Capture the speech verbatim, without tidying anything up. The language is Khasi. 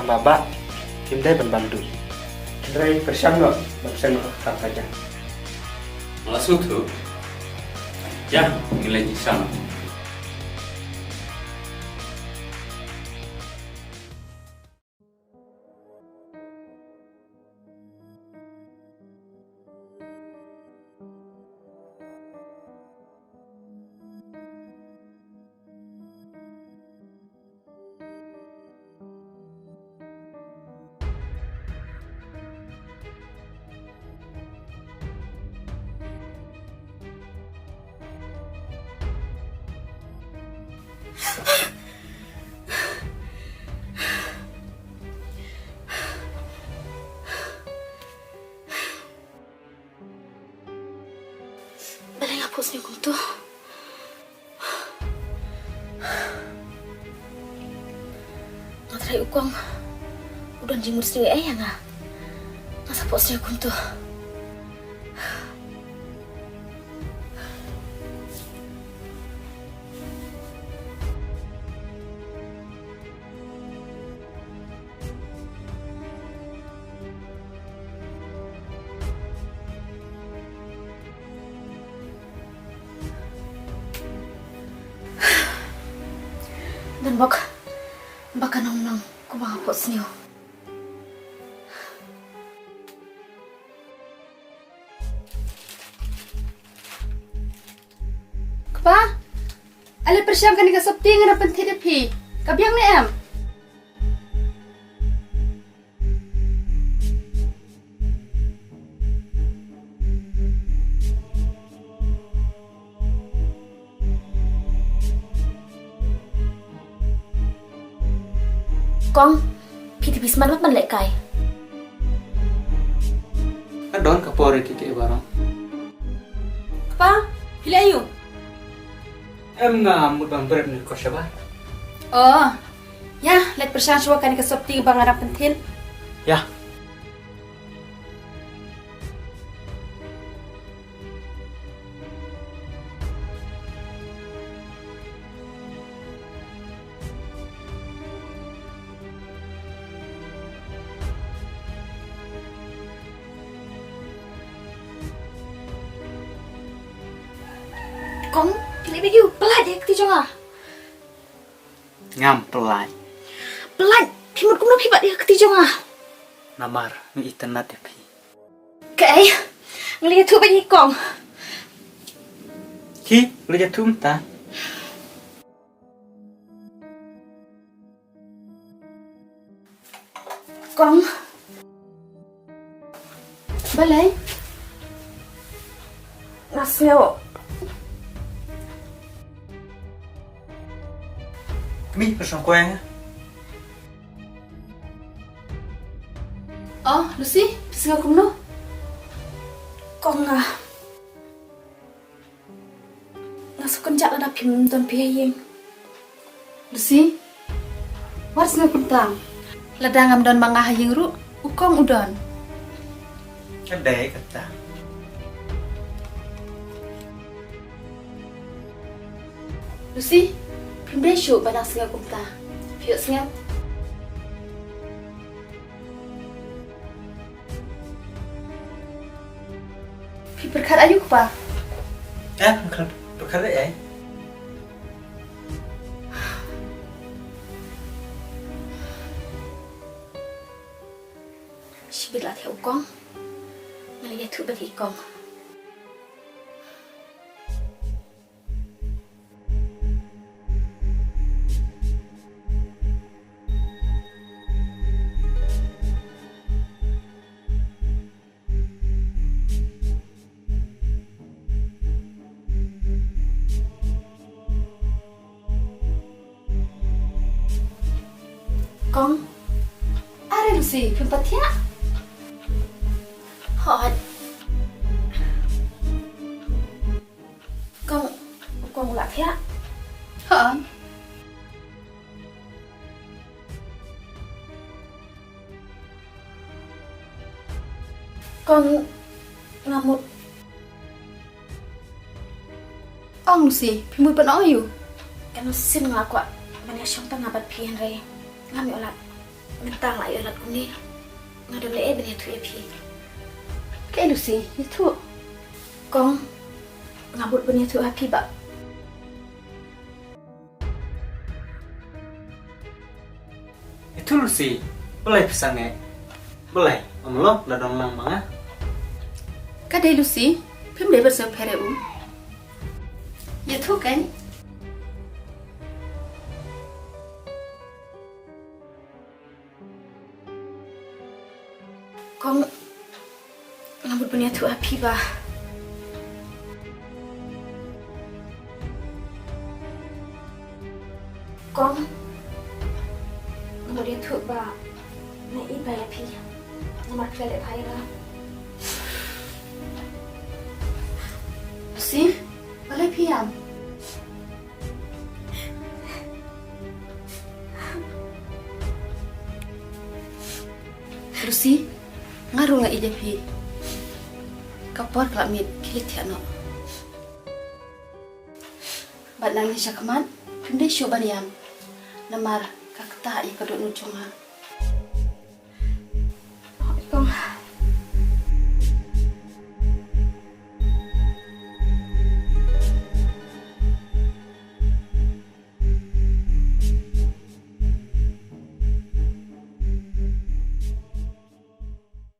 Ba ba, kim dei ban bam dud. Hynrei pyrshang noh ban seng noh ha ka jaka. Nga la sngewthuh. Ïa, ngi leit sha. Balei nga phohsniew kumto? Nga trai u kong u don jingmut sniew ïa nga. Nga sa phohsniew kumto. Don bok ba ka nongnong kumba nga phohsniew. Kpa, ale pyrshang kane ka sopti ngan pynthied ïa phi. Ka biang ne em? Kong, phi te phi smat ban lehkai. Ka don ka por ki ki baroh. Kpa, phi leh aïu? Em, nga mut ban bret ni ko shaba. Oh, ïa, leit pyrshang shuwa kane ka sopti ba nga dang pynthied. Ïa. Kong, phi leh bad u pyllait ïa ka kti jong nga. Ngam pyllait. Pyllait, phi mut kumno phi bat ïa ka kti jong nga? Namar nga itynnad ïa phi. Kaei, nga la ïathuh bad i kong. Ki, la ïathuh mynta. Kong. Balei? Nga sngew. Kmie, ka shong kwai nga. Oh, Lucy, phi sngew kumno? Kong nga. Nga sngewkynjah lada phim don phi ha ïing. Lucy, wat sngew kumta. Lada ngam don ma nga ha ïing ruh, u kong u don. Ka dei kata. Lucy, phim dei shuh ba nang sngew kumta. Phi ïohsngew? Phi pyrkhat aïu kpa? Eh, pyrkhat, pyrkhat ai. Shibit la thiah u kong. Nga la ïathuh bad i kong. Kong, are Lucy, phim pat thiah? Hooid. Kong, kong la thiah? Hooid. Kong, nga mut. Ong Lucy, phi mut ban ong aïu? Kano sien nga kwah ban ïashong tang nga bad phi hynrei ngam ïoh lad. Mynta nga ïoh lad kumne, nga don leh ei ban ïathuh ïa phi. Kaei Lucy, ïathuh. Kong, nga bud ban ïathuh ha phi bah. Ïathuh Lucy, balei phi sangeh? Balei, ym long la dang lang ma nga? Ka dei Lucy, phim dei ban sngewpher ïa u. Ïathuh kan. Kong, nga mut ban ïathuh ha phi bah. Kong, nga mut ïathuh bah. Nga ïeit bah ïa phi. Namar phi la leh bha ïa nga. Lucy, balei phi ïam? Lucy, nga ruh nga ïeit ïa phi. Ka por ka la miet, khie leit thiah noh. Bad nangne sha khmat, phim dei shuh ban ïam. Namar ka ktah ïa ka dohnud jong nga.